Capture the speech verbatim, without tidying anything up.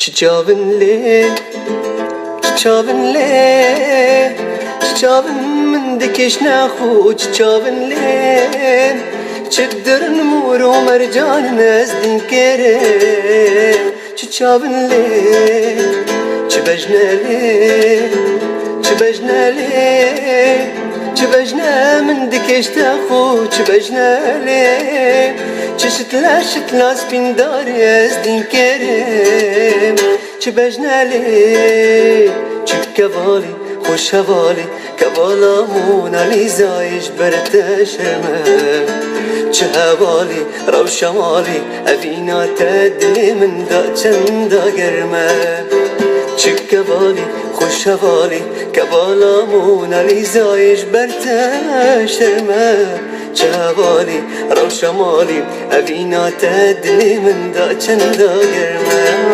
Çi çavin lê, çi çavin lê, çi çavin min dikişne xwe, çi çavin lê, çi dirin mûr û mercan ez dîn kêrê. Çi çavin lê, çi bejne lê, çi bejne lê, çi bejne min dikişte xwe, çi bejne lê, çi şitla şitla spîndarê ez dîn kêrê. Çi bejne lê, çi kevalî, xweş hevalî, kevala Mona Lîzayê ji ber te şerm e. Çi hevalî, rewşa malî, evîna te dilê min da çenda germ e. Çi kevalî, xweş hevalî, kevala Mona Lîzayê ji ber te şerm e. Çi hevalî, rewşa malî, evîna te dilê min da çenda germ e.